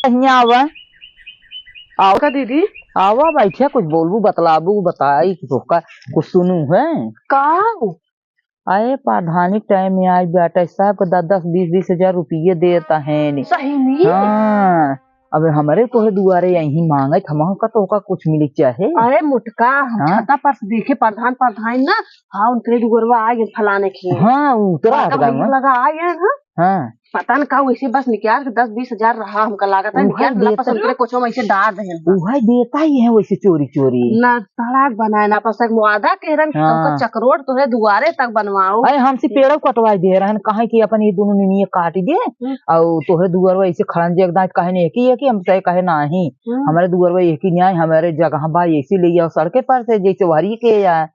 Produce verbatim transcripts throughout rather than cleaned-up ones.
हियाँ आवा। आवा। का दीदी? आवा, बैठे, कुछ बोलबू, बतलाबू, बताई कि तोहका कुछ सुनू है। का? अरे, प्रधानी के टाइम में आई बाटे, सबके दस दस, बीस बीस हजार रुपये देता है ने। सही में? हाँ, अब हमरे तोहरे दुआरे यही मांगत, हम का तोहका कुछ मिले चाहे। अरे मोटका, हम हाँ? छाता पर से देखे प्रधान, प्रधान ना, हाँ, उनके दुआरवा आ गए फलाने के। हाँ, उतरा बड़का भैया लगा आ गए ना। हाँ। पता न का वैसे बस निकाल के दस बीस हजार रहा, हमका लागत है उहे निकाल के देता। पसंद करे कुछ हम ऐसे डाल रहे हैं। उहे देता ही है वैसे चोरी चोरी। ना सड़क बनाए, ना पसंद मुआदा कह रहे हैं कि हाँ। तुमको चकरोट तोहरे दुआरे तक बनवाओ। अरे हमसे पेड़ो कटवाई दे रहे हैं, कहे कि अपन ये दोनों निनिये काट दे हम्म। और तोहरे दुआर वैसे खड़न जे एकदम कहे नहीं कि ये कि हमसे कहे नाही। हम्म। हमारे दुआर वही एक ही न्याय, हमारे जगह बा, ऐसी ले जाओ सड़के पर से जैसे वहरी के आए।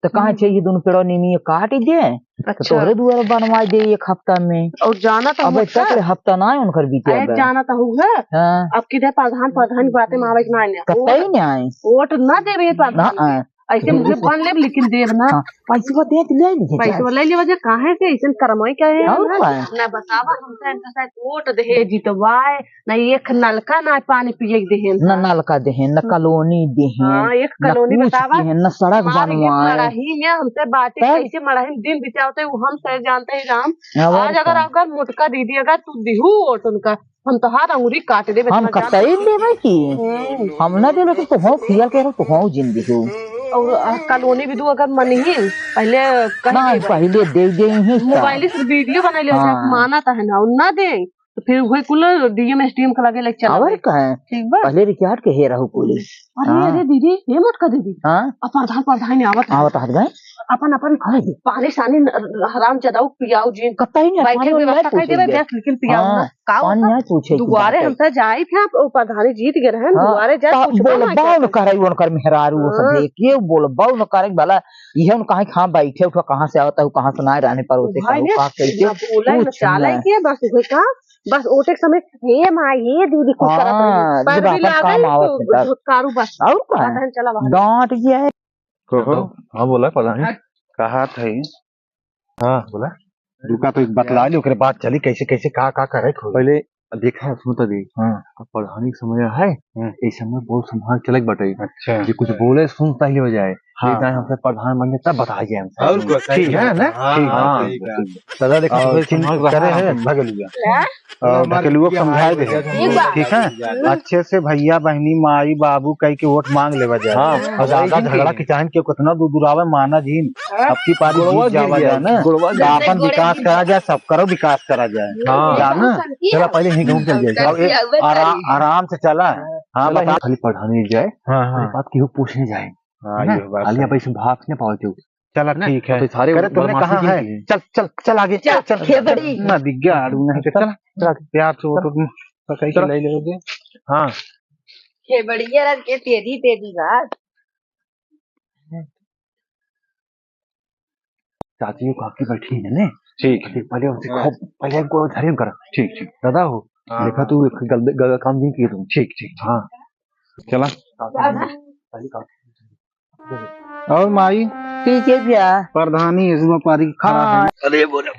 तो कहाँ हम्म। छे ये दोनों पेड़वा नीनिये काट दे, तो अच्छा। तोहरे दुआर बनवा दे एक हफ्ता में। और जाना तो अब होता। तक ले हफ्ता ना है उनकर बीते अरे अब। जाना तो हुआ। हाँ। अब किधर प्रधान, प्रधान बातें में आवे के ना आने। कतई नहीं आए। वोट ना देवे ना प्रधान। आए। ऐसे मुझे बन लेब, लेकिन देब ना। हाँ, पैसवा दे तो ले लीजिए पैसवा जाए। ले लेवा जे, काहे से ऐसन करमाई का है और ना? का है? ना बतावा, हमसे इनका शायद वोट दे जितवाए, ना एक नलका ना पानी पिए के देहेन। ना नलका देहेन, ना हम्म। कॉलोनी देहेन, हाँ, एक ना कॉलोनी कुछ बतावा। देहेन, ना सड़क हमारे ये बनवाए। मड़ही में हमसे बाटे तब? कैसे मड़ही में दिन बितावते, वो हम सर जानते हैं राम। हाँ, और आज अगर का? अगर मोटका दीदी अगर तू दिहू वोट उनका, हम तोहार अंगुरी काट देबे, हम इतना जान कतई लेबे की? हम्म। हम ना देबे कि तोहू खियाल के रहो, तोहू जिंदगी हो। और, आ, कॉलोनी भी दू अगर मनही, पहले कह ना, देबे। पहले दे दे ही सा। मोबाइल से वीडियो बना ले, हाँ। माना तो है ना, और ना दे, तो फिर वही कुल डीएम एसडीएम के लगे ले चला और गए। का है? ठीक बा? पहले रिकॉर्ड के हे रहू पुलिस। अरे, हाँ। अरे दीदी, ये मोटका दीदी। हाँ? अब प्रधान, प्रधान नहीं आवत है। आवत है गए? अपन, अपन हाँ जी। पानी सानी न-, हराम जदाऊ पियाऊ जी। कतई नहीं, बैठे पानी हुए वाला वक्त पूछे कह देबे, दे। बस लेकिन पियाऊ हाँ, ना। का पानी होता? नहीं पूछे की दुआरे बात है। हम तो जाई थे, आप, ओ, प्रधानी जीत गए रहे, हाँ, दुआरे जाए, ता पूछबा ना बोलबा करते। न करे, उनकर मेहरारू, वो सब हाँ। देख के बोलबा न करे, भला, इहे उन कहाँ, कहाँ बैठे उठा, कहाँ से आवता हूँ, कहाँ से ना रहने पर उसे भाई कहो, ने का कैसे? ना बोला, ना पूछ चाला ना। के, बस उहे का, बस ओटे के समय, "हे माँ, हे दीदी," कुछ करत रही। हाँ, जब पैर भी अपन लागल, काम आवत तो है तब। धुतकारू बस। और का? कहत हन, "चला बाहर।" डांट गया है। कहो। हाँ, बोला, प्रधानी। कहा था ये? हाँ, बोला। रुका तो एक बतला ले, ओकरे बाद चली, कैसे, कैसे, का, का करे के होई। पहले देखा, सुन तो दे। हाँ। अब प्रधानी के समय है, हम्म। इस समय बहुत संभाल के चले के बाटे। अच्छा। जे कुछ बोले, सुन पहले हो जाए। हाँ। ये जाए हमसे प्रधान बन जाए, तब बताई जाए हमसे। और कुछ ठीक है ना? हाँ, ठीक हाँ, है। सही बात। दादा, देखा, और थोड़ी चिंता संभाल के करे रहा है, है। भगलुआ। क्या? और हमारे भगलुआ को समझाए दे। ठीक बा। ठीक है? हम्म। अच्छे से भैया, बहनी, माई, बाबू कह के वोट मांग लेवा जाए। हाँ, और वही ज्यादा झगड़ा की चाहन के कितना दूर दूर आवे, माना जी। हाँ? अब की पारी गुड़वा जीत जावा गिर जाए गया, ना। गुड़वा तो गिर गया। अपन विकास करा जाए, सबकरो विकास करा जाए। हाँ। जाना? चला, पहले ही घूम चल जाए। अब एक आरा-, आराम से चला। हाँ, चला, बता। खाली पढ़ाने जाए, हाँ, हाँ। बात केहू पूछने जाए। हाँ, है ना? ये बात खाली है। अब ऐसे भाग नहीं पाओ केहू। चला, है ना? ठीक है। तो सारे करे तुमने बदमाशी कहा की है? थी। चल, चल, चल आगे, चल, चल, चल। खेबड़ी। ना बिग्गा आड़ू नहीं, चल, चल, चल, चल। प्यार से वो तो तुम पकड़ के चलो। ले ले दे। हाँ। खेबड़िया रख के तेजी, तेजी बात। चाची, वो काकी बैठी है ने? ठीक। ठीक, पहले उनसे हाँ। खूब, पहले उनको धैर्य करा। ठीक, ठीक। दादा हो, हाँ, देखा हाँ। तू एक गलत, गलत काम नहीं किए तुम। ठीक, ठीक। हाँ। चला। पहले काकी। और माई? ठीक है भैया। प्रधानी इसमें पारी खड़ा हाँ। है। अरे बोलो।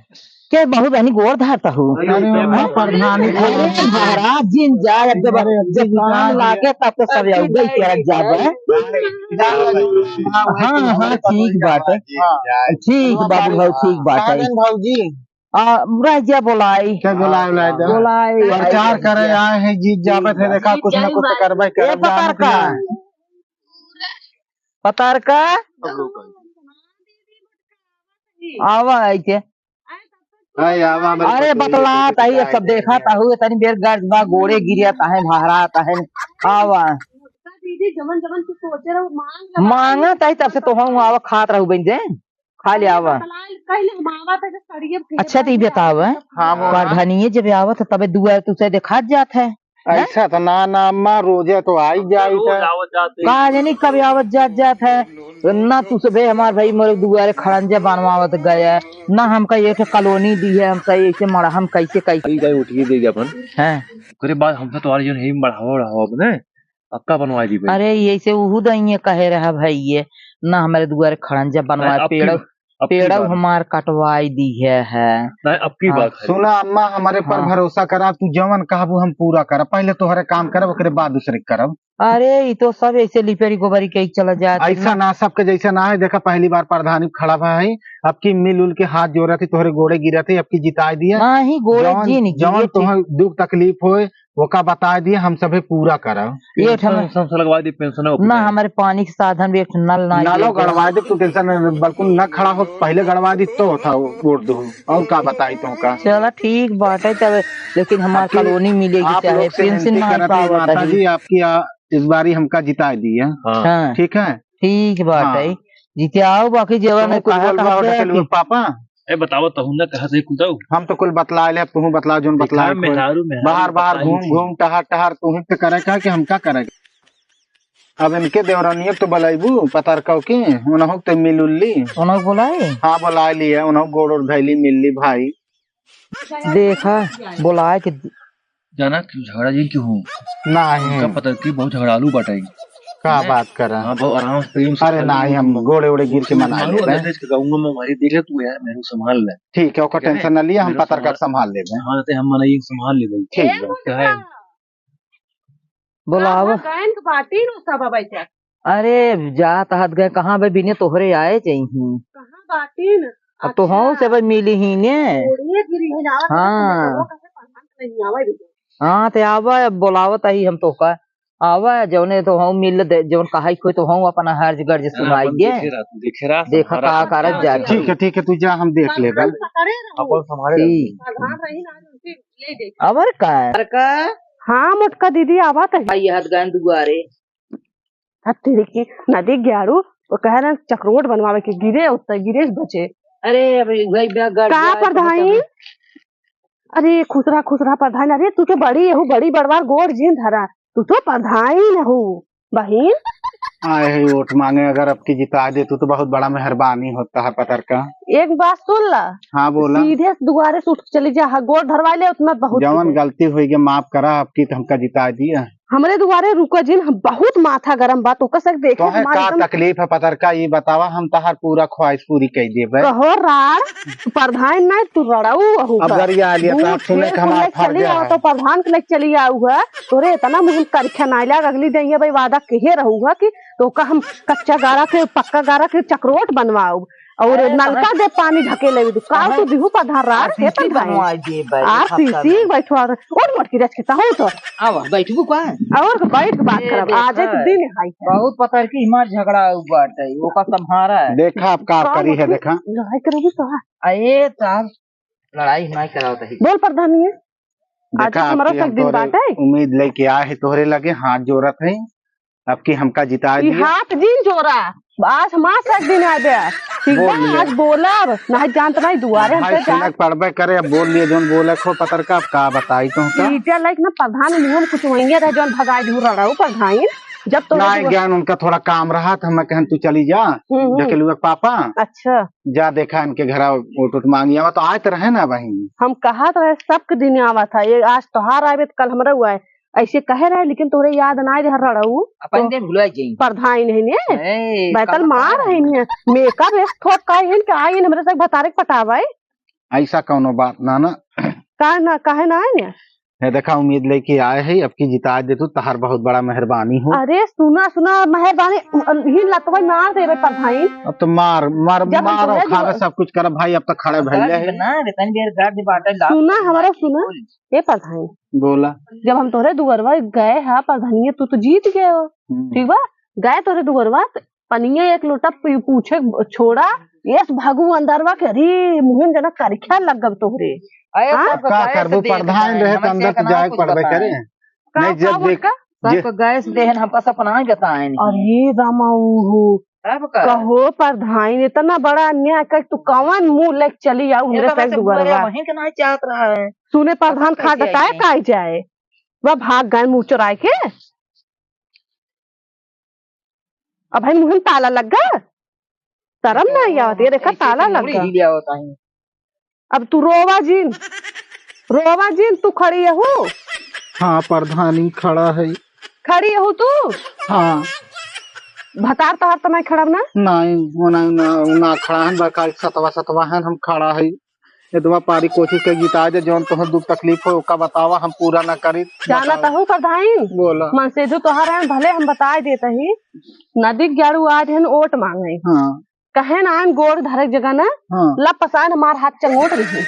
के बहू बहनी गोड़ धरता हूँ। अरे, हाँ? प्रधानी अरे महाराज जिन जाए, जब, अरे, जब काम लागे तब तो सब अउबे करत जाबे। हाँ, हाँ, ठीक बात है। ठीक बाबू भाऊ, ठीक बात है। भौजी। आ, रह जा बोलाई। क्या बोलाई, बोलाई दे? बोलाई। प्रचार करे आए हैं, जीत जावे थे, देखा, कुछ ना कुछ तो करबे ए, करब, पतार का? पतार का? आवा है के? अरे बतला, ताही सब देखा, ताहू तनी बेर गर्ज बा, गोड़े गिरिया, ताहे भारा, ताहे आवा। दीदी, जवन जवन तू सोचे रहो, मांग ला। मांगा ताही तब से तो हम आवा खात रहू बन दे। खा ले आवा। पहले हम आवा था, जब सड़िए फेंक अच्छा, तो ये दिया। बतावा, हाँ, बोल। प्रधानिये जब आवत है, तबे दुआर तुसे देखात जात है, हैं? ऐसा तो ना, ना, अम्मा, रोजे तो आई जाई रोज था। आवत जात है। का जानी कब आवत जात, जात है। ना तू सबे हमार भाई मोरे दुआरे खड़ंजा बनवावत गया, ना हमका ये ठे कॉलोनी दी है, हमका ऐसे मड़ा, हम कैसे, कैसे। ई गए उठिए दे अपन। हैं? ओकरे बाद हमसे तो और जो नहीं बढ़ावा, बढ़ावा अपने। पक्का बनवा दी भाई। अरे, ये से उहू दइये कहे रहा भाई, ये ना हमारे दुआरे खड़ंजा बनवा, अब पेड़। की, अब की पेड़व बार। हमार कटवाई दिहे है। नहीं, अब की हाँ। बार खाली। सुना अम्मा, हमरे पर हाँ। भरोसा करा, तू जवन कहबू हम पूरा करब। पहिले तोहरे काम करब, ओकरे बाद दूसरे के करब। अरे, ई तो सब ऐसे लिपेरी गोबरी के चला जात है। ऐसा ना, सबके जैसे ना है। देखा, पहली बार प्रधानी खड़ा भा है, अब की मिल उल के हाथ जोड़त है, तोहरे गोड़े गिरत है, अब की जिताई दिया। नहीं, गोड़े जवन, जिन जवन गिरे तोहर दुख तकलीफ होए, ओका बताए दिए, हम सभे पूरा करब। ये पेंशन, ठम-, पेंशन लगवा दी, पेंशन हो ना, जाए। हमारे पानी के साधन भी एक ठो नल ना नलो दिए। गड़वाए दे, तू टेंशन न, बिल्कुल न खड़ा हो, पहले गड़वा दी तो था वो वोट दो, और का बताई तो का। चला ठीक बात है तब, लेकिन हमार आपकी, कॉलोनी मिलेगी आप चाहे लोग से पेंशन विनती ना करत है पावत माता है। जी, आपकी आ, इस बारी हमका जिताए दिए। हाँ। हाँ। ठीक है? ठीक बात हाँ। है, जीते आओ, बाकी जेवन तू कुछ कहा बोलबा कहा हो गया ढकेलुआ कि पापा? ए, बताओ, तहु ना कहा से कुदाऊ। हम तो कुल बतला ले, अब तू बतला, जोन देखा, बतला ले। मेहरारू, मेहरारू बाहर, बाहर बताई घूम, थी। घूम, टहर, टहर, तू ही तो करे का कि हम का करे? अब इनके देवरानिया तो बुलाइबू, पतरकाऊ के, उनहु तो मिल उल्ली। उनहु बुलाए? हाँ, बुला लिया, उनहु गोड़ और धैली मिल ली भाई। देखा, बुलाए के जाना कि झगड़ा जिन क्यों हो? ना है। उनका पता कि बहुत झगड़ालू बाटे। का नहीं। बात करा? हाँ, बहुत आराम से, प्रेम से अरे कर नहीं, लो। हम गोड़े ओड़े गिर के मना मानो लेते हैं। अंदर से गाँव में हमारी देख ले तू यार, मेरे को संभाल ले। ठीक है, ओकर ठीक है? टेंशन ना लिया, हम मेरे को पतरका संभाल संभाल लेबे। हाँ, ते हम मनाई संभाल लेबे। ठीक है। क्या है? बोलाव। कहाँ गायन के बाटी रो सब अबै ते। अरे, जात हाथ गए, कहाँ बे, बिने तोहरे आए जइहीं। कहाँ बाटी न? अब तो अच्छा। हूँ से भाई मिली ही ने। ओढ़िए गिरी है ना, हाँ। तो कैसे पहचान के नहीं आवे भी। हाँ, ते आवा, अब बोलावत ही हम तोहका। आवा, जौने तो हूँ मिल दे, जौन कहाई खोई तो हूँ अपना हर्ज गर्ज हाँ, सुनाई अपन दे। देखे रहा, तू देखे रहा, देखा संभारा का तू। करत जाए। ठीक है, ठीक है, तू जा, हम देख लेबे। पकड़े रहो। अपन संभाले ठीक। रहो। प्रधान रही ना, उनसे ले दे। अबर का? अबर का? हाँ, मोटका दीदी, आवा त। आई हाथ गान दुआरे। अब तेरे की नदी ग्यारू, वो कहे ना चकरोट बनवावे के गिरे, उत्तर गिरे से बचे। अरे, अब वही बे-, गड़ का जाए, प्रधान? पहुंचे। अरे, खुसरा, खुसरा प्रधान, अरे, तू तो बड़ी हऊ, बड़ी बड़वार गोड़ जिन धरा, तू तो प्रधान हऊ, बहिन। आए है वोट मांगे, अगर अब की जिता दे तू तो बहुत बड़ा मेहरबानी होता है पतरका। एक बात सुन ला। हाँ, बोला। सीधे से दुआरे से उठ के चली जा, हाँ, गोड़ धरवा ले, उतना बहुत जवन है। गलती हुई के माफ करा, अब की तो हमका जिता दिया। हमरे दुआरे रुका जिन, हम बहुत माथा गरम बा, तोका सब देखे तोहे हमार का एकदम तकलीफ है पतरका, ई बतावा, हम तहार पूरा ख्वाहिश पूरी कई देबे। कहो राड़, प्रधान ना तू रड़ऊ अहू अब का। गरिया लिया, दूध तहार सुने फेर के हमार कुल फर्ज चली आओ है। तो प्रधान के लेके चली आऊ है, तोरे इतना मुहिम करिखा ना लाग, अगली दिन ये भाई वादा कहे रहू है कि तोका हम कच्चा गारा के पक्का गारा के चकरोट बनवाऊ। और अरे, नलका तोहे दे पानी ढकेले भी तू। का तोहे तू दिहू पधार रहा, हे आरसीसी प्रधान। बनवाई दे भाई, आरसीसी बैठवा दे। उठ मोटकी रच के तहू तो। आवा, बैठबू का? और बैठ के बात ए, करब। देखा, आज एक दिन है। बहुत पता है कि हमार झगड़ा हुआ बाटे, ओका संभारा है। देखा, अब का का करी है, मोटकी? देखा। लड़ाई करबू का? अरे, तो आप लड़ाई नहीं करावत है। बोल प्रधानिया। आज देखा, हमारा आपकी सब हम दिन तोरे बाटे। उम्मीद लेके आए हैं तोहरे लगे, हाथ जोड़त है। अब की हमका जिता ई दिए। हाथ जिन जोरा, आज हमार सक दिन आ गया। ठीक बा, बोल लिया। आज बोलब, नहीं जानत नहीं दुआरे भाई हमसे जा। सुनक पड़बे करे, अब बोल लिए जोन बोले खो पतरका, अब का बताई तुमका। ईटा लाइक ना प्रधान मुंह में कुछ वहीं रहे, जोन भगाई दिहू रड़ाऊ प्रधान। जब तो नहीं ज्ञान उनका थोड़ा काम रहा था, मैं कहन तू चली जा, हम्म, हम्म। ढकेलुआ के पापा। अच्छा। जा देखा इनके घरा वोट वोट मांगी आवा, तो आए तो रहे ना बहिन। हम कहा तो रहे सबके दिन आवा था, ये आज तोहार आवे तो कल हमरा हुआ है। ऐसे कहे रहे, लेकिन तोहरे याद ना रहे रड़ऊ। अपन तो दिन भुला जाई। परधाई नहीं ने। ए, बैतल कब मार कहा? है ने। मेकअप एक ठोक का है कि आई हमरे से भतारे के पटावे। ऐसा कौनो बात ना ना। का ना, काहे ना है ने? ये देखा, उम्मीद लेके आए हैं, अब की जिता दे तू, तहार बहुत बड़ा मेहरबानी हो। अरे सुना, सुना, मेहरबानी, ही लतवा मार देवे परधाई। अब तो मार, मार, जब हम मारो, तोहरे खावे, दुआ- सब कुछ करब भाई, अब तो खड़े भइले है। ना, इतनी देर गाड़ दे बाटे, लात सुना, मार हमारा के सुना। बोल। ए परधाई। बोला। जब हम तोहरे दुअरवा गए हा परधानिया, तू तो जीत गए हो, हम्म। ठीक बा? गए तोहरे दुअरवा, त पनिया एक लोटा पी-, पूछे छोड़ा, एस भागू अंदरवा के, अरे मुहिन जना करिखा लग गब तोहरे। अरे हाँ? तब का गैस करबू, देख परधान रहे, रहे त हमें अंदर से तो जाए के पड़बे करे। का, नहीं, का जब देख, बोल का? सबको गैस देहन, हमका सपना ही बताए नहीं। अरे रामा, ओहो। तब का? कहो परधाइन, इतना बड़ा अन्याय कर, तू कवन मुंह लेके चली आऊ ये हमरे तो से वैसे दुआरवा? वहीं के नहीं चाहत रहा है। सुने परधान, खा डटाए काई जाए। वह भाग गए मुंह चुराए के। अब भाई मुंह में ताला लग गा, शरम ना आवत, ये देखा ताला लग गा। अब तू रोवा जिन, रोवा जिन, तू खड़ी हू। हाँ, परधानी खड़ा है। खड़ी हू तू? हाँ। भतार तहार त नहीं खड़ा ना? नहीं, वो नहीं, ना, ना खड़ा है, बका सतवा सतवा है, हम खड़ा है। इतवा पारी कोशिश कर जिता दे, जौन तोहर दुख तकलीफ हो, ओका बतावा, हम पूरा ना करी। जाना बतावा। तहु प्रधान? बोला। मनसेधु तोहार है, भले हम बताए देत ही, नदी के गाड़ू आज हन ओट मांगे। हाँ। कहे ना आन गोड़ धरे के जगह ना, हाँ। ला पसायन हमार हाथ चंगोट रही।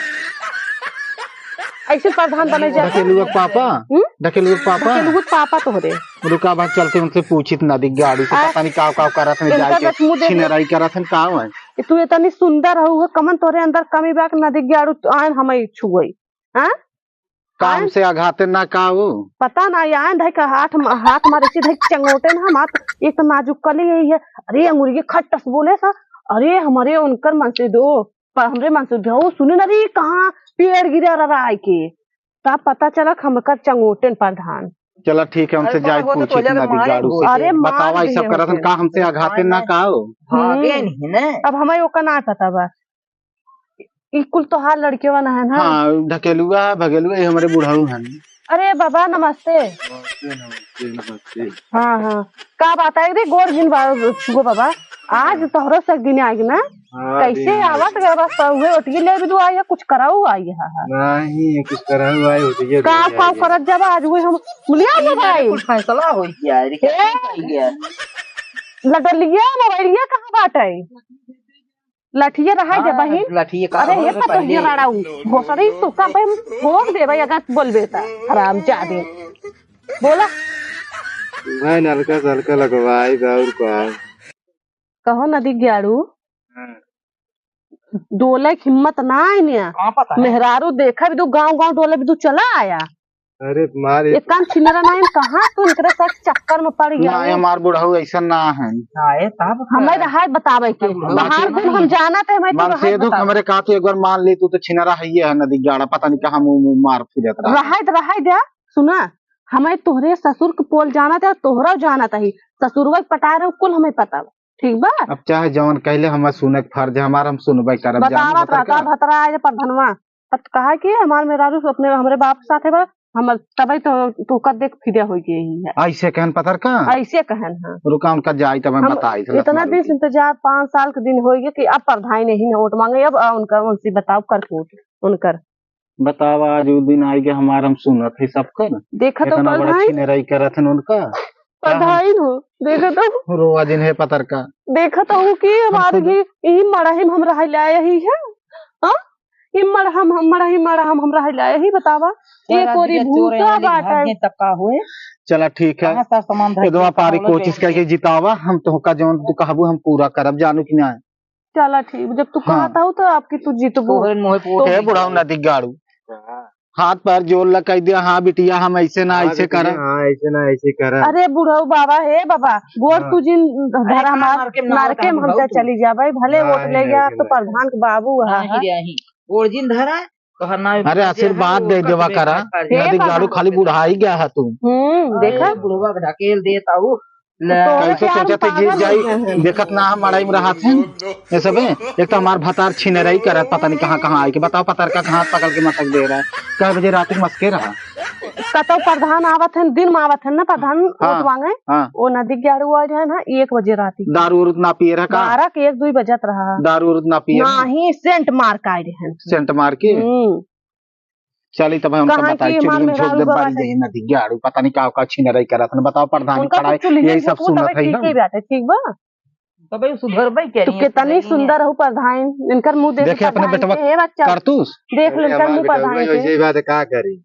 ऐसे प्रधान बने जाते। ढकेलुआ के पापा? हम्म? ढकेलुआ के पापा? ढकेलुआ के पापा तोहरे। रुका, बात चलते उनसे पूछित नदी गाड़ू से, आ, पता नहीं काव काव करत हैं, इनका जाके बस मुंह देख ले। छिनराई करत हैं, काव है? कि तू इतनी सुंदर हो, कमन तोरे अंदर कमी बा कि नदी गाड़ू आन हमें छुए। हाँ? काम आन? से आघाते ना का हो? पता ना, आन धई का हाथ म-, हाथ मारे से धई चंगोटे ना, हमार एक तो नाजुक कली यही है। अरे, अंगुरिये खट्टस बोले सा। अरे, हमरे उनकर मनसेधु, पर हमरे मनसेधु, सुने ना रे, कहाँ पेड़ गिरा रहा है के? तब पता चला कि हमकर चंगोटेन प्रधान। चला ठीक है, उनसे अरे, जाए बाबा, वो तो पूछित तोहरे नदी मारे गाड़ू से। अरे, मार बतावा, ई सब दिए करत हैं, होते। का हमसे आघाते ना का हो? भागे हम्म। नहीं ना। अब हमें ओका ना पता बा। ई कुल तोहार लड़केवा ना है ना? हाँ, ढकेलुआ है, भगेलुआ, ये हमरे बुढ़ऊ हैं। अरे बाबा, नमस्ते। नमस्ते, नमस्ते, नमस्ते। हाँ, हाँ। का बात है रे, गोड़ जिन बा-, छुओ बाबा। आज हाँ। तोहरो से एक दिन आएगी ना? हाँ, कैसे दिन आएगी। आवत गए बस, उहे ओटिये ले भी दू आई है, कुछ कराऊ आई है, हाँ। नहीं, कुछ कराऊ आई, ओटिये का ले आई है। करत जब आज उहे हम मुलिया में भाई। कुछ फैसला हो गया है, क्या ए? हो गया? लटलिया मोबाइलिया कहाँ बाटे? लठिया रहाई दे हाँ, बहिन। लठिया का अरे, हो ये गया, पतोहिया पहले। राड़ाऊ। भोसड़ी तो का भाई हम ठोक देबे अगर बोलबे त। हरामजादी। बोला। भाई नलका सलका लगवाई बा और का? कहो नदी ग्याड़ू। हाँ। डोले के हिम्मत ना आई निया। कहाँ पता है? मेहरारू देखा भी तू गाँव गाँव डोले भी तू चला आया। अरे मार एक कान छिनरा ना, इन कहाँ तू इनकरे साथ चक्कर में पड़ गया ना, हो? हमार बुढ़ऊ ऐसा ना है। ना, ए, तब हमें का? रहाय बतावे के। तब बुढ़ऊ हमार ऐसा गुण नहीं हम है। जानत है, मैं तू रहाय मनसेधु बतावे। हमरे का तू एक बार मान ले, तू तो छिनरा है, ये है नदी ग्याड़ा, पता नहीं कहाँ मुँह, मुँह मार फिरत रहा। रहाय, रहाय द्या, सुना, हमें तोहरे ससुर के पोल जानत है, तोहरा जानत है, ससुरवा के पटाए रहो, कुल हमें पता बा। ठीक बा? अब चाहे जवन कहले, हमार सुने के फर्ज है हमार, हम सुनबे करब। जानू बतावत रहा, बतरका। का भतरा आए प्रधनवा। अब कहा कि हमार मेहरारू अपने, हमरे बाप साथे बा, हम तबे तो, तो कर देख फिदा हो गई है। ऐसे कहन पतरका? ऐसे कहन, हाँ। रुका, उनका जाई तब हम हम बताई, इतना दिन से इंतजार, पाँच साल के दिन हो गए कि अब प्रधान नहीं ना वोट मांगे, अब आ उनका, उनसे बताओ करतूत उनकर। बतावा, आज उ दिन आइगे हमार, हम सुनत है सबकर। देखा तो इतना बड़ा प्रधान। छिनराई करत हन उनका। प्रधान हो, देखा तो। रोवा जिन है पतरका। देखा तो हूँ कि हमार हमको ही, यही मड़ाही में हम रह ले आए ही है। हाँ? ये मड़हम, हम मड़ही मड़हम हम रह ले आए ही, बतावा। एक ओरी भूसा बाटे। तब का हुए? चला ठीक है। कहाँ सार सामान धर के इदवा पारी कहाँ कोशिश करके जितावा, हम तोहका जौन तू कहबू हम पूरा करब, जानू कि ना। चला ठीक, जब तू हाँ। कहत हऊ तो आपकी तू जीतबू। तोहरे मुँहे पे वोट ए नहीं बुढ़ऊ जाए। नदी गाड़ू। हाँ। हाथ पैर जोड़ ला कह दिया, "हाँ बिटिया, हम ऐसे ना हाँ ऐसे बिटिया, करब।" हाँ, ऐसे ना ऐसे करब। अरे बुढ़ऊ बाबा, हे बाबा, गोड़ हाँ। तू जिन अरे धरा हाँ, हमार, मार के मार मार के हम हमसे चली जाबे, भले हाँ, वोट ले नहीं, गया, नहीं, तो नहीं। प्रधान के बाबू हाँ, हाँ। ही रही। गोड़ जिन धरा, तोहर नाम अरे आशीर्वाद दे देवा करा, हे नदी गाड़ू बाबा। खाली बुढ़ाई गया है तू। हम्म, देखा? अरे बुढ़वा के ढकेल देत आऊ। ले। तोहरे कैसे प्यार में सोचत है पागल जीत हो जाई, गए हैं। देखत ना हम मड़ई में रहत हैं। ये सबे, एक तो हमार भतार छिनरई करत, पता नहीं कहाँ, कहाँ आइके। बताओ, पतरका कहाँ पकड़ के मटक दे रहा है। कै बजे रात के मस्के रहा? कतौ प्रधान आवत हैं, दिन में आवत हैं ना प्रधान, हाँ, वोट मांगे। हाँ। वो नदी ग्यारह आ जाए ना, एक बजे रात के। दारू उरू ना पिए रहा का? बारह के एक दुई बजत रहा। दारू उरू ना पिए रहा? नाही, सेंट मार के आए रहे हैं। सेंट मार के? हम्म। चली तब हम कहाँ बताई, की हमार चुड़ियन झोंक मेहरारू दे बारी बाटे। जाई नदी ग्याड़ू, पता नहीं का का छिनरई करत हन। बताओ प्रधान उनका खड़ा तो है, चुल्हिया यही सब झोंकू सुनत तबे है ठीक ना। ही बाटे, ठीक बा? तबे उ सुधरबे के तू नहीं, कितनी सुधरी सुंदर नहीं। हो प्रधान, इनकर मुंह देख देखे अपने प्रधान बेटवा के, हे बच्चा। करतूस। देख ले अरे इनकर हमार मुंह बेटवा प्रधान के। वैसे ही बात है, का करी?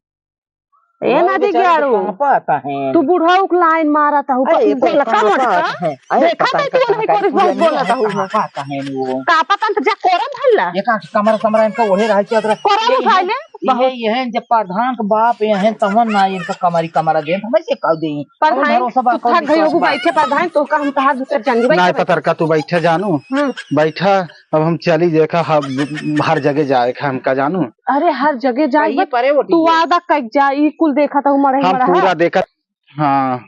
ए बहुत नदी बेचारे ग्याड़ू, तो कांपत हैं। तू बुढ़ऊ के लाइन मारत हूँ, अरे, ये तो गोलका कांपत मोटका। हैं। अरे, देखा पता तो तू नहीं नहीं करिस, बहुत बोलत हूँ। कांपत हैं वो। का पता न जा कोरम भल्ला। ये का कमरा, कमरा इनका ओढ़े रहा, चादर। कोरम ये उठा हैं, ले, ये बहुत। ये हैं, जब प्रधान के बाप ये हैं, तवन ना इनका कमरी, कमरा दे, हम ऐसे कह दें। प्रधान, भरोसा बा, तू कौन थक गई विश्वास होगू बा? बैठे प्रधान, तो का हम तहार दूसर जान के बैठे, नहीं, बैठे। पतरका, तू बैठे जानू, हम्म। बैठा। अब हम चली, देखा, हर, हर जगह जाए के हमका जानू। अरे, हर जगह जाए, कहिए बस परे वो तू ठीक है। वादा कर जा, ई कुल देखा था, मड़ही हम मड़हा। पूरा देखत, हाँ।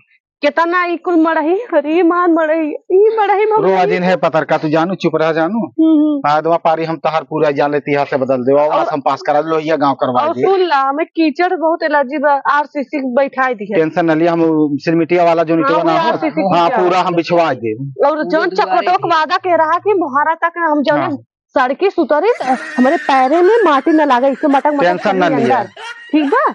केतना ई कुल मड़ही, अरे मार मड़ही, ई मड़ही में रोआ जिन है पतरका, तू जानू, चुप रह जानू। हम्म, हम्म। आदवा पारी हम तहार पूरा जान लेती, यहाँ से बदल देवा, और आवास हम पास करा, लोहिया गाँव करवा और दे। सुन ला, हमें कीचड़ बहुत एलर्जी बा, आरसीसी बैठाई दी है। टेंशन न लिया, हम सिरमिटिया वाला जो हाँ, निचवा वो ना हो, आरसीसी हाँ, कीचड़। पूरा हम बिछवा दे। और जौन चकोटो के वादा के रहा कि मोहारा तक हम जौन हाँ। सड़की सुतरी, हमरे पैरे में माटी न लागे, इसे मटक मटक टेंशन न करी लिया। अंदर। ठीक बा?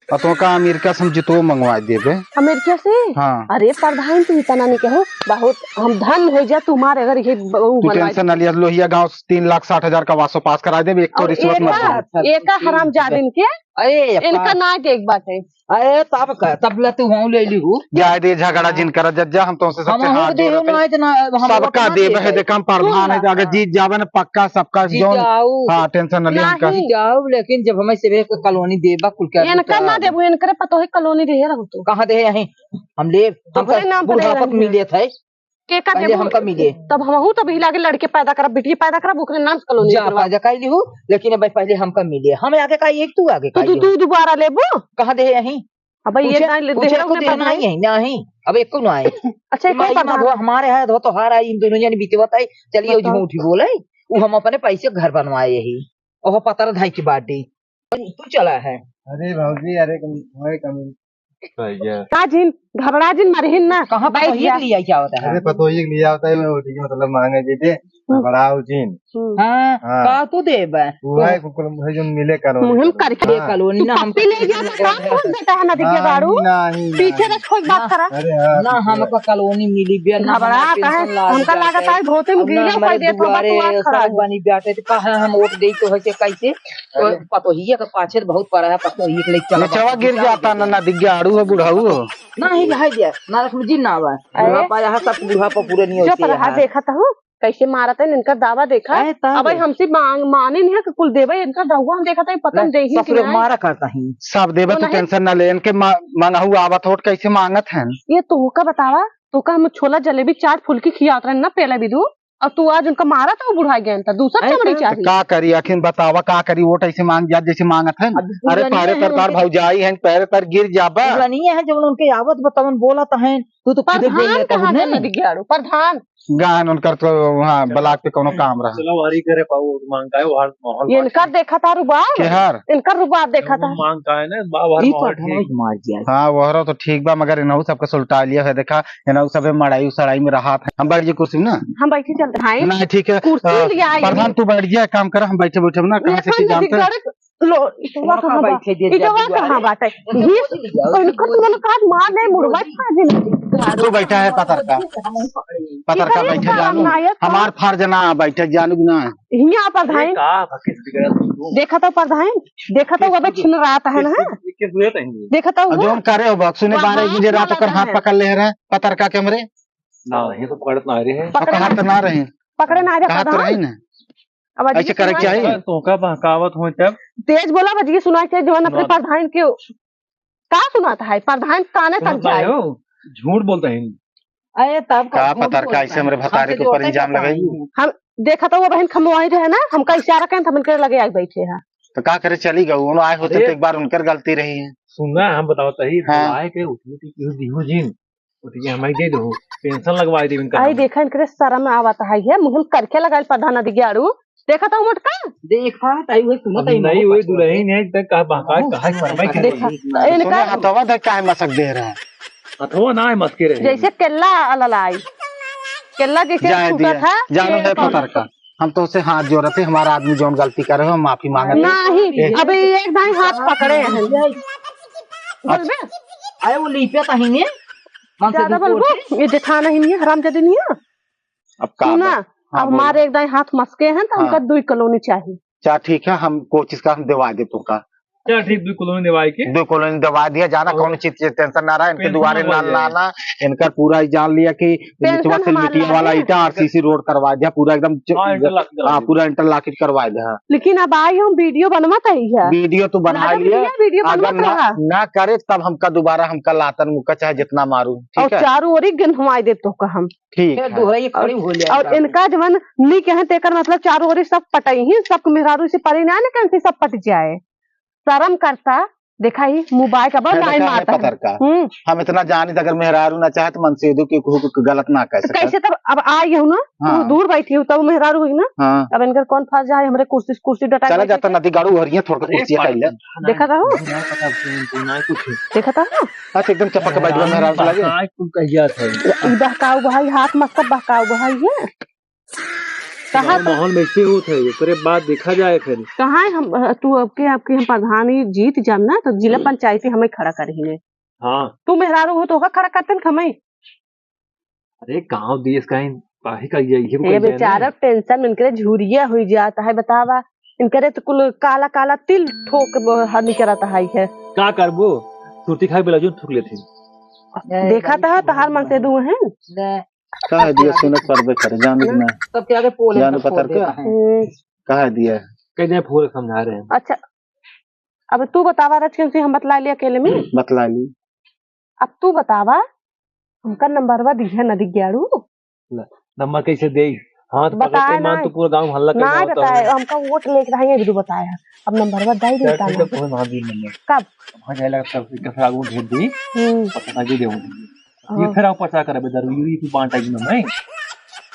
और तो का अमेरिका से हम जुतवो मंगवा देबे। अमेरिका से? हाँ। अरे प्रधान, तू इतना नहीं कहो, बहुत हम धन हो जा तुम्हारे अगर ये ब-, ऊ तू बनवा टेंशन ना लिया, लोहिया गाँव से तीन लाख साठ हजार का वासो पास करा देबे, एक तो और रिश्वत मत एका, दे। एका हरामजादिन के, अरे अप्पा। इनका ना के एक बात है। अरे तब का, तब ला तू हूँ ले ली हूँ। जाए दे, झगड़ा जिन कर, जज्जा, हम तो से सबसे हमहूँ हाथ दे जोड़त हूँ, है। ना इतना, हम सबका अपना देबे दे है, है। देखा हम प्रधान है, सुन ना। अगर जीत जावे ना पक्का सबका जीत जौन, जाऊ। हाँ, टेंशन न लिया हमका। नहीं। जाऊ, लेकिन जब हमें से एक कॉलोनी देबा कुल के इनका ना देबू, इनकरे पतोहे कॉलोनी दे रहो तो। कहाँ दे यहीं? हम ले, हमका तोहरे नाम पर बुढ़ापा रही। मिले थे। के का पहले देबू? हमका मिले। तब हमहू तब हिला के लड़के पैदा करब, बिटिया पैदा करब, ओकरे नाम से कॉलोनी जा करवा। पैदा कर ली हूँ, लेकिन अब पहले हमका मिले। हमें आगे का एक तू आगे तू, का तू, ये। तू दोबारा लेबू? कहाँ दे यहीं? अब ये पूछे, ना ले, पूछे देहरा को उन्हें देहरा पता नहीं नहीं। है, नहीं। अब एको ना आए। अच्छा, एको माई पता ना नहीं। वो हमारे है, वो तोहार आई, इन दोनों जने बीते बताए, चलिए बताओ। झूठी बोले, वो हम अपने पैसे घर बनवाए यही। ओह पतर धाई की बाटी। तू चला है। अरे भौजी, अरे कम, हमारे कम। भैया। का जिन, घबरा जिन, मरहिन ना। कहाँ बैठ पतोहिए जा। के लिए क्या होता है? अरे पतोहिए के लिए होता है, मैं उठी के मतलब मांगे दे दे। हम्म। बड़ा उजिन। हम्म। हाँ, हाँ। का तू देबे? वो है, कुकुर मुझे जो मिले करो। मुहिम करके हाँ। कॉलोनी तू ना हम पप्पी ले गया था, का मुंह देता है ना, दिखे हाँ, गाड़ू? नहीं, नहीं, पीछे नहीं। से खोज बात ना, करा। अरे हाँ, ना पीछे। हमका कॉलोनी मिली बिया, ना घबरा हमारे का है? पेंशन लाग हमका जाता लागत है। है, धोती में अब ना गीला हमारे कोई देत बा, दुआरे तू आ खड़ा सब है। बनी बैठे, तो कहा हम वोट दे तो है के कैसे? अरे। पतोहिया के पाछे तो बहुत पड़ा है, पतोहिया के लेके चला निचवा बाबा। गिर जाता ना, ना दिख गया, आड़ू हो, बुढ़ऊ हो। नहीं, है जे, ना रखम जी ना आवा। अरे। बुढ़ापा यहाँ सब बुढ़ापा पूरे नहीं जो होते पर यहाँ। देखा था हूँ। कैसे मारत है, इनकर दावा देखा। अरे, तब। अब हमसे मांग, माने नहीं है कि कुल देवे, इनकर दहुआ हम देखा था, पता ले, नहीं देही कि ससुर नहीं। मारा करता ही। सब देवे, तो तू नहीं। टेंशन ना ले, इनके मा-, मांगहू आवत होट कैसे मांगत हैं? ये तोहका बतावा, तोहका हम छोला, जलेबी, चाट, फुल्की खियावत रहन ना, पेला बिदु, और तू आज उनका मारा था, वो बुढ़ा गया था, दूसरा अरे, चमड़ी तब। चाहिए। का करी, आखिर बतावा, का करी, वोट ऐसे मांग जात, जैसे मांगत हैं। अब अरे, दुल्हनिया पहरे है तर तार उनके भौजाई हैं, पहरे तर गिर जाबा। दुल्हनिया है, जब उनके आवत बतावन बोला तो है, तू तो खुदे बोल प्रधान लेता कहाँ हूँ, गए नहीं? नदी ग्याड़ू? प्रधान। गान उनकर तो वहाँ ब्लॉक पे कोनो काम रहा। चलो, हरी करे पाऊ, मांग का है, वो हर माहौल ये बांट इनकर के। देखा था रुबाब। के हार? इनकर रुबाब देखा था। मांग का है ना, बाबा ई माहौल पर ठीक। मार दिया। हाँ, वहरो तो ठीक बा, मगर इनहू सबके सुलटा लिया है। देखा, इनहू सबे मड़ाई सड़ाई में रहा था। हम बैठ जी कुर्सी में ना। हम बैठे चलते हैं। नहीं, ठीक है। कुर्सी अ, लिया आई। प्रधान, तू बैठ जा, काम कर, हम बैठे बैठे ना, कहाँ से लेकिन की जानते हैं? नदी ग्याड़ू लो, इटवा कहाँ कहाँ बा? बैठे दे इटवा दिया कहाँ दुआरे? बाटे? उनके ये, बोल दिया, उनके उनका बोल तो मैंने कहा, मार नहीं, मुड़वा दिया। खा दे। तू बैठा है पतरका। पतरका इधर बैठे एक जानू। नायक का हमार फर्ज ना बैठे जानू कि ना। हियाँ पर अरे भाई। का भकिस बिगड़ल तू? देखा तो पर भाई, देखा तो किस अबे दिन? छिन रात है ना। किस दिन? किस दिन है? देखा तो और वो। जौन करे हो बक, सुने वहाँ बारह बजे रात ओकर हाथ पकड़ ले रहे, पतरका के हमरे। ना, ये तो पकड़त ना रहे। पकड़े कहा ना। तो ना रहे। पकड़े ना रहे कहा तो प्रधान। रही ना। अब ऐसे अजी करे सुनाई चाहिए। दे। तोहका बहकावत हो तब। तेज बोला, बजगी सुनाई दे, जवन अपने सुनात। प्रधान के का सुनात है? प्रधान ताने सुनात तक ना जाए। हो, झूठ बोलता है। अरे तब का का झूठ पता बोलता कैसे है। हमरे भतारे हमसे के ऊपर जोते इल्जाम के लगाई। पानी। हम देखा तो वो बहन खमवाई रहे ना, हमका इशारा करें, हम इनके लगे आके बैठे हैं। तो का करे, चली गऊ, उन्हों आए होते अरे। तो एक बार उनकर गलती रही है। सुना, हम बताओ तही, हाँ। बुलाए के उठियो ती, इहो दिहो जिन। ओतिके हमाई दे दो, पेंशन लगवाई देबे इनका आई हम। देखा, इनकरे शर्म आवत है, ये मुँह में करके लगाइल प्रधान अधिकारी आड़ू। देखा तो मोटका। देखा, ताई हुए सुनत हम है, नहीं मोह हुए पछुआ दुल्हन है। है, तक का बहकाए, हाँ। कहा शर्मा के देखा, नहीं। इनका सुने, हथवा धर काहे मसक दे रहा है? हथवा ना है, मसके रहे। जैसे केला अललाई। केला जैसे जाए टूटा दिया, था, जानो है पेड़ का। पतरका। हम तो उसे हाथ जोड़ते, हमारा आदमी जौन गलती करे हो, हम माफी मांगते। नहीं, ए। अबे एक दाई हाथ पकड़े हैं। बोलबे? अरे वो लीपे तो ही ने। हमसे ज्यादा दूर बोलबो? से। ये जेठान ही नहीं है, हरामजादे नहीं है। अब का सुना, बोल? हाँ, अब बोल। हमारे एक दाई हाथ मसके हैं, तो हमका हाँ। दुई कॉलोनी चाहिए। अच्छा, ठीक है, हम कोशिश का हम दिवा दे तुमका। चल ठीक, दो कॉलोनी दिवाई के। दो कॉलोनी दिवा दिया, जाना और कौन चीज की टेंशन ना रहा, इनके पेंशन दुआरे ना ना लगवाई। लाना, इनका पूरा ही जान लिया कि पेंशन निचवा से हमारे मिट्टी वाला लागे। ईटा आरसीसी रोड करवा दिया, पूरा एकदम च-, हाँ, इंटरलॉक करवा हाँ, दिया। पूरा इंटरलॉकिंग करवा दिया। लेकिन अब आई हम वीडियो बनवा तही है। वीडियो तो बनवा अगर लिया, भैया वीडियो अगर बनवा ना, रहा। ना करे तब हमका दोबारा हमका लातन मुक्का चाहे जितना मारू, ठीक और है? चारों ओरी गन्हवाई दे तो का हम। ठीक फिर है। दोहराई खड़ी हो जाए और बात। इनका जवन नी कहे तेकर मतलब चारों ओरी सब पटई ही, सब मेहरारू से परी ना, ना कहे सब पट जाए। शर्म करता। देखा ही, मुँह बाय का बा, है ना, लाइन का है मारता है। पतरका? हम्म। हम इतना जानी, अगर मेहरारू ना चाहे तो मनसेदू के कुहू को गलत ना कह तो सके। कैसे तब अब आई हूँ ना, तू हाँ। दूर बैठी हूँ, तब मेहरारू हुई ना। हाँ। अब इनकर कौन फर्ज है, हमरे कुर्सी, कुर्सी डटा चला जाता नदी गाड़ू हरिया, थोड़ा अरे कुर्सी खाई ले। देखा था हो? ना पता, तू ना कुछ। देखा था हो? अच्छा, एकदम चपक के बैठ गया मेहरारू के लगे। बात कुल कहिया था। ई बहकाऊ भाई, हाथ मत कर, बहकाऊ भाई है। कहाँ गाँव तो माहौल में ऐसे होत है, ओकरे बाद देखा जाए फिर। कहाँ है हम, अ, तू अब के, अब के हम प्रधानी जीत जाम ना, तो जिला पंचायती हमें खड़ा करही ने। हाँ। तू मेहरारू हो तो ओका खड़ा करते न हमें। अरे गाँव देश का ही, काहे का ये, ये ये कोई जाने? बेचारा टेंशन में इनके झुरिया हुई जाता है, बतावा। इनकरे तो कुल काला काला तिल ठोक ब-, ह-, निकरता है, है। का करबो? सुरती खाए ब्लाउज थूक लेती। देखा तो है, तोहार मनसेदू है। का है दिया सुनत पड़बे करे, जान ना। सबके आगे पोल है, जान सब पतर खोल का? देता है। हम्म। का है दिया? कह दे, फोन समझा रहे हैं। अच्छा, अब तू बतावा रच, क्यों से हम बतला लिया अकेले में? बतला ली। अब तू बतावा, हमका नंबरवा दिहे न दिग्याड़ू। ले, नंबर कैसे देई? हाँ, तो बताए पकड़ के मान ना। तो पूरा गाँव हल्ला कर ना देता बताए, है। हमका वोट लेके रहिए, भी तू बताए है। अब नंबरवा दे चल, देता ठीक है, ना। कोई ना दी नहीं है। कब? वहाँ जाए लगा, तब से कसरा को भेज दी। हम्म। और पता दे दे। हाँ। ये फिर आप प्रचार करबे, दारू, ये तू बांटा ही ना, नहीं?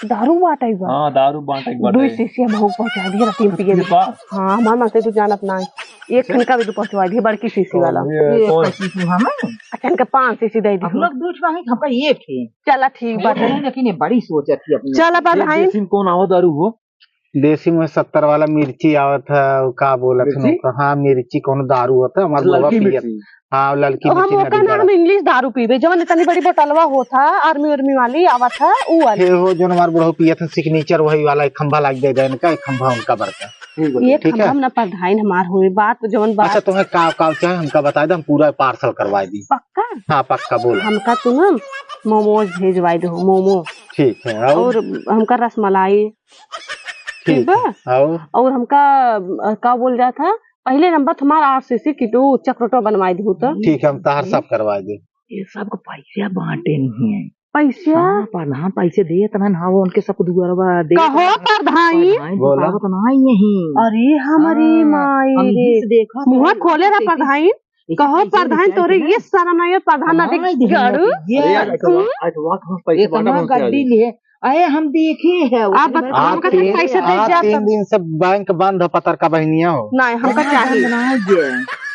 दारू बांटा ही बा? हाँ, दारू बांटा ही बा। दुई शीशी हम लोग पहुंचा दिए, रतीन पिए। ये बा? हाँ, हमार मनसेदू जानत ना है। एक अच्छा। खनका भी तू पहुंचवा दिए, बड़की शीशी वाला। ये ये कौन? एक शीशी हमें? अच्छा, इनका पाँच शीशी दे दी। हम लोग दो ठो हैं, हमका एक है। चला, ठीक बात है। लेकिन ये बड़ी सोच है अपनी। चला, बात ये है। देसी में कौन आवा दारू हो? देसी में सत्तर वाला मिर्ची आवत है, वो का बोलत है मिर्ची? ओका? हाँ, मिर्ची कौनो दारू होता है, हमार ललकी बुआ पियत। मिर्ची। हाँ, ललकी तो हम मिर्ची ओका नदी ना, गड़ा। हम इंग्लिश दारू पीबे, जवन इतनी बड़ी बोतलवा होत है, आर्मी उर्मी वाली आवत है, ऊ वाली। हे हो, जौन हमार बुढ़ऊ पियत है, सिग्नेचर वही वाला, एक खंभा लाग दे देन का, एक खंभा उनका बड़का। ठीक बा, ये ठीक है। खंभा ना प्रधान हमार होए, बात जवन बात। अच्छा, तुम्हें का, का चाहे, हमका बताए दे, हम पूरा पार्सल करवाए दी। पक्का? हाँ, पक्का, बोल। हमका तू ना मोमोज भेजवाए दो, मोमो। ठीक है, और? और हमका रसमलाई। ठीक ठीक बा? है, और? और हमका, अ, का बोल जात है, पहले नंबर तुम्हारा आरसीसी की तू चक्रोटो बनवाई दू तो। ठीक है, हम तहार सब करवाई दे। ये सब को पैसा बांटे नहीं है। पैसा? हाँ, प्रधान पैसे देत ना, ना वो उनके सब दुआरवा दे कहो ना। प्रधान। प्रधान बोला। बतावत ना ही नहीं। अरे हमारी हाँ, माई हम रे। इही से देखा मुँह था, खोले रहा कैसे प्रधान। कहो प्रधान, तोरे ये शर्म नहीं है, प्रधान ना देख गाड़ू। ये अरे, आज के बाद, आज के बाद हम पैसे इतना बांटा बहुत गड्डी आज। लिए। अरे, हम देखे हैं, आप उसने बता, आप हमका तीन, पैसे दे आप जात तीन दिन से बैंक बंद है, पतरका बहिनिया हो। नहीं, हमका चाहिए। बनाए जे।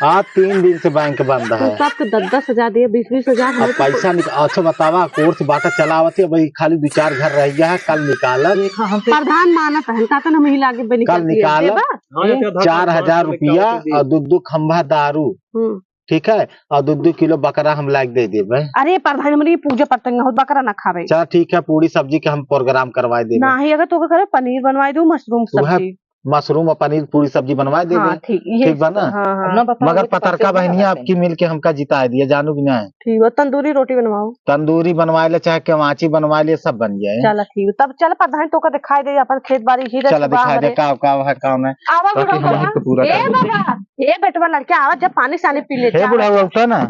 आज तीन दिन से बैंक बंद है। तू सबके दस दस हजार दिए, बीस बीस हजार अब हमरे पैसा निक-, अच्छा बतावा, कोर्स बाटा चलावत है, अभी खाली दो चार घर रह गया है, कल निकालत। देखा, हमसे प्रधान मानत है, का तो हम ही लागे बनी कल करती है। निकालत। देबा? हाँ, एक चार हजार रुपया और दो दो खंभा दारू। हम्म। ठीक है, और दो दो किलो बकरा हम लाके दे देबे। अरे प्रधान, हमरे ये पूजा पतंग हो, बकरा ना खावे। चल ठीक है, पूरी सब्जी के हम प्रोग्राम करवाए देबे। नाही, अगर तोके करे पनीर बनवाए दो, मशरूम वह सब्जी। मशरूम और पनीर पूरी सब्जी बनवाए देबे। हाँ, ठीक, ये ठीक बा ना? हाँ, हाँ। ना बताओ, मगर ये तो पतरका पैसे बहनिया बना आपकी मिल के हमका जिताए दिया, जानू कि ना? ठीक बा, तंदूरी रोटी बनवाओ। तंदूरी बनवाए ले, चाहे केवाची बनवाए ले, सब बन जाए। चला ठीक बा, तब चल प्रधान, तोका दिखाई दे अपन खेत बाड़ी, हीरा चला सुबह दिखाई दे, हमरे। का, का है, का नहीं। आवा ताकि बुढ़ऊ हम बाबा। आपको पूरा ए कर दें। बाबा, ए बेटवा लड़के आवा, जब पानी सानी पी लेते हे आवा। बुढ़ऊ, उठा ना।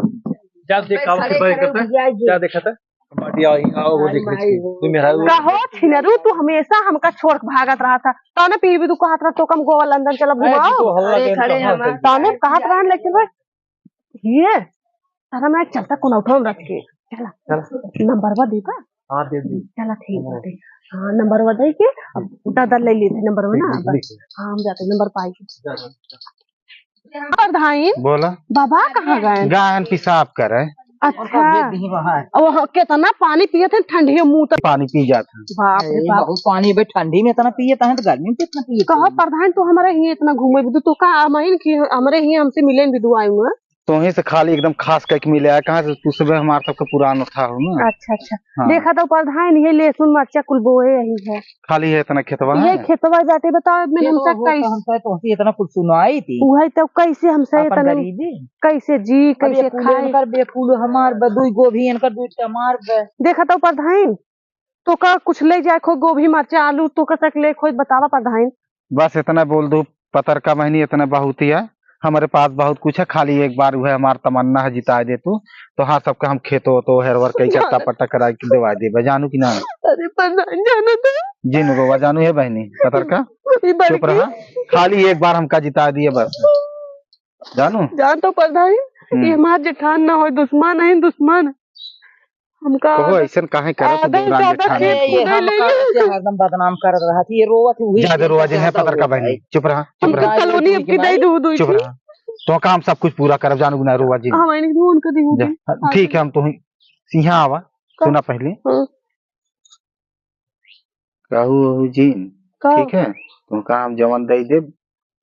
जा देख, आओ, कितना दिक्कत है? जा देखा था। बाटी आओ, आओ, वो देख ले, तू मेरा वो कहो छिनरू, तू हमेशा हमका छोड़ के भागत रहा था। तने पीबी तू कहत रहा, तो कम गोवा लंदन चलब अरे, घुमाओ। तू हल्ला अरे, के खड़े कहाँ हैं, से? तने कहत रहा, लेकिन भाई, ये सारा मैं चलता कोनौठा में रख के। चला। चला। नंबरवा देबा? हाँ, दे दी। चला, ठीक बाटे। हाँ, नंबरवा दे के, अब दादा ले लेते नंबरवा ना। लिख, लिख। हाँ, हम जाते नंबर पाई के। जा, जा, जा। प्रधान, बोला। बाबा कहाँ गए? गए हैं पेशाब करे। अच्छा। और वहाँ कितना पानी पिए थे, ठंडी मुँह तो। पानी पी जाते हैं। बाप रे ए, बाप। बहुत पानी है भाई, ठंडी में इतना पिए थे तो गर्मी में कितना पिए थे? कहो प्रधान, तू हमारे हियाँ इतना घूमे भी, तू का अमाइन की हमरे हियाँ हमसे मिले भी दुआई में? तोही से खाली एकदम खास करके मिले आए, कहाँ से तू सुबह हमार सबके पुरान उठा हो ना। अच्छा, अच्छा। हाँ। देखा तो प्रधान, ये लहसुन मरचा कुल बोए यही है। खाली है इतना खेतवा ये है? खेतवा बाटे, बताओ, मैंने ये तो हमसे हो, कैसे तो हमसे तो हमसे इतना कुछ सुनाई थी। उहे तो कैसे हमसे अपन इतना गरीबी। कैसे जी, अब ये कैसे कुल खाए? इनकर बे, कुल हमार बे, दुई गोभी इनकर, दुई टमार बे। देखा तो प्रधान, तो का कुछ ले जाए खो, गोभी, मरचा, आलू, तो का तक ले खो, बतावा प्रधान। बस इतना बोल दो, पतरका बहनी, इतना बहुत ही है। हमारे पास बहुत कुछ है, खाली एक बार वह हमार तमन्ना है, जिताए दे तू। तो हाँ, सबके हम खेतो तो हेरवर कई चट्टा पट्टा करा के देवा देबे, जानू कि ना? अरे प्रधान, जाना था। जिन गोवा जानू है बहनी, पतरका। वही चुप बड़की। रहा, खाली एक बार हमका जिता दिए बस, जानू? जान तो प्रधान। हम्म। ये हमार जेठान ना होय, दुश्मन है, दुश्मन। हमका कहो, ऐसन काहे करत हो, आदर देवरान ज्यादा जेठान खेत है? ये कूदे हमका ले। ऐसे हरदम बदनाम करत रहत, ये रोवत हुई ज्यादा रोवा जिन है, ज्यादा पतरका रोवत बहनी। है। चुप रहा, चुप हम रहा। कॉलोनी अब की दे दू, दू चुप रहा। तो काम सब कुछ पूरा करब, जानू ना रोवा जिन। हाँ, मैंने भी उनका दी जा, होगी। हाँ, ठीक है, हम तो ही यहाँ आवा, का? सुना पहले। हाँ। कहू ओहू जिन, का? ठीक है? तुमका हम जवन दे देब,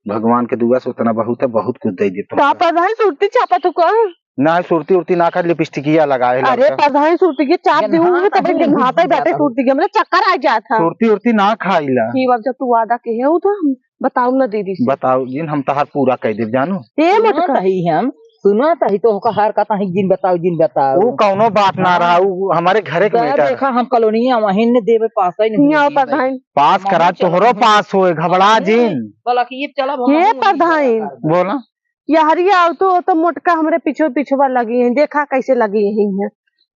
भगवान के दुआ से उतना बहुत है, बहुत कुछ दे देब का तुमका। प्रधान सुरती चापत हो का? ना, सुरती उरती ना खा, लिपस्टिकिया लगाए अरे लड़का। प्रधान सुरती के चाप जन दे हाँ हुए, तबे कहीं दिन हाथ ही लिपस्टिक बाटे जाता सुरती के, हमरे चक्कर आ जात है। सुरती उरती ना खाइला। की बात, जब तू वादा के है, वो तो हम बताऊ ना दीदी से। बताऊ जिन, हम तहार पूरा कह देब, जानू। ए सुनो मोटका। तही हम, सुनो तही तो ओका हर कतही जिन बताऊ, जिन बताऊ। ऊ कौनो बात ना हाँ। रहा, ऊ हमारे घरे के दा matter। देखा, हम कॉलोनिया वहीं ने देवे पास ही नहीं हियाँ होती प्रधान। पास करा, तोहरो पास होए, घबरा जिन। बोला कि ये चलब हम ये वहीं प्रधान। कर देब। बोला। यहरिया आओ तो, तो मोटका हमरे पीछे पीछे लगी है, देखा कैसे लगी है।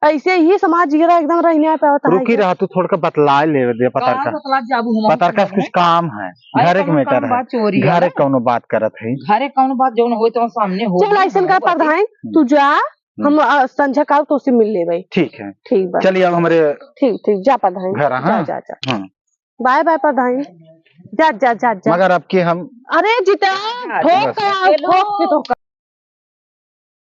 ऐसे ही समाज जिगरा एकदम रहने पे होता है रुकी क्या? रहा, तू थोड़ा बतलाए ले दे पतरका। कहाँ बतला जाबू हम पतरका से कुछ काम है, अरे घरे के कौनो matter काम है। बात चोरी घरे वाला। कौनो बात करत है। घरे कौनो बात जौन होई तो सामने हो चल, जाई, ऐसन कर हमारे प्रधान, हम्म। तू जा, हम्म। हम, अ, संझा का तो से मिल लेबै। ठीक है। ठीक बा। चलिए, अब हमरे ठीक, ठीक, जा प्रधान। घर, जा, हाँ। जा, जा। हाँ। बाय, बाय प्रधान। जा, जा, जा, जा। मगर अब के हम अरे जीता, हाँ, ठोक बस। के आओ, ठोक के तो